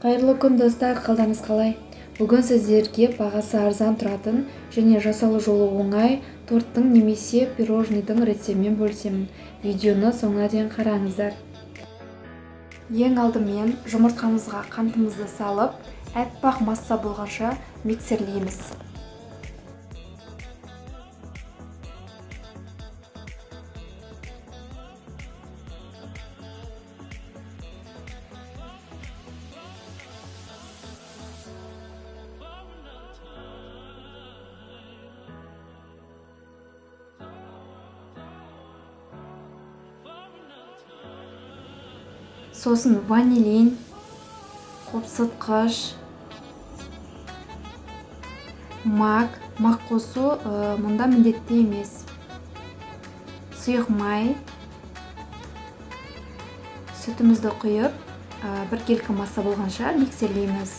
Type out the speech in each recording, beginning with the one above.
Қайырлы күн, достар! Қалдарыңыз қалай? Бүгін сіздерге бағасы арзан тұратын және жасалу жолы оңай торттың немесе пирожныйдың рецептімен бөлісемін. Видеоны соңына дейін қараңыздар. Ең алдымен жұмыртқамызға қантымызды салып, әппақ масса болғанша миксерлейміз. Сосын ванилин, қопсытқыш, мак. Мак қосу мұнда міндетті емес. Сұйық май, сүтімізді құйып, біркелкі масса болғанша миксерлейміз.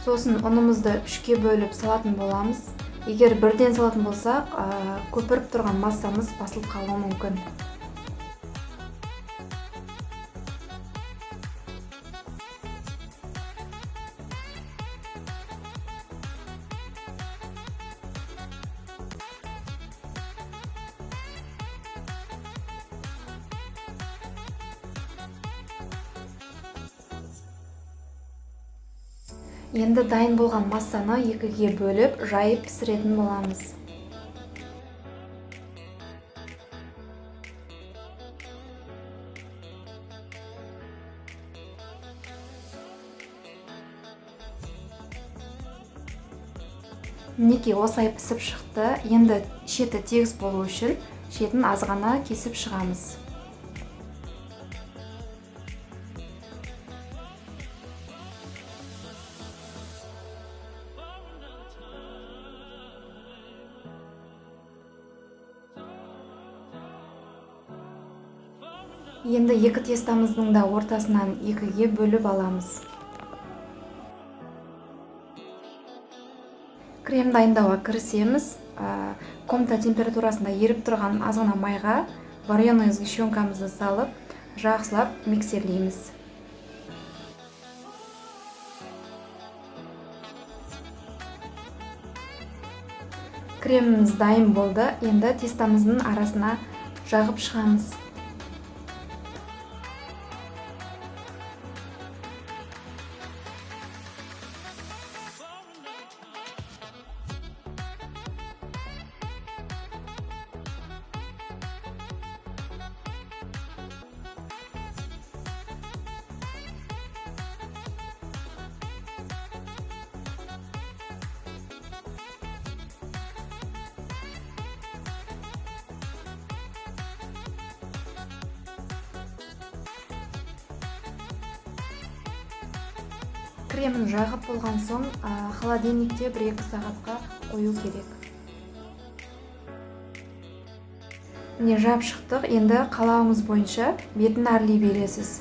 Сосын ұнымызды үшке бөліп салатын боламыз. Егер бірден салатын болсақ, көпіріп тұрған массамыз басылып қалуы мүмкін. Енді дайын болған массаны екіге бөліп, жайып пісіретін боламыз. Мінекей, осылай пісіп шықты. Енді шеті тегіс болу үшін шетін аз ғана кесіп шығамыз. Енді екі тестамыздың да ортасынан екіге бөліп аламыз. Крем дайындауға кірісеміз. Комната температурасында еріп тұрған аз ғана майға вареный сгущенкамызды салып, жақсылап миксерлейміз. Креміміз дайын болды. Енді тестамыздың арасына жағып шығамыз. Кремін жағып болған соң, холодильникте 1-2 сағатқа қою керек. Міне, жап шықтық. Енді қалауыңыз бойынша бетін әрлей бересіз.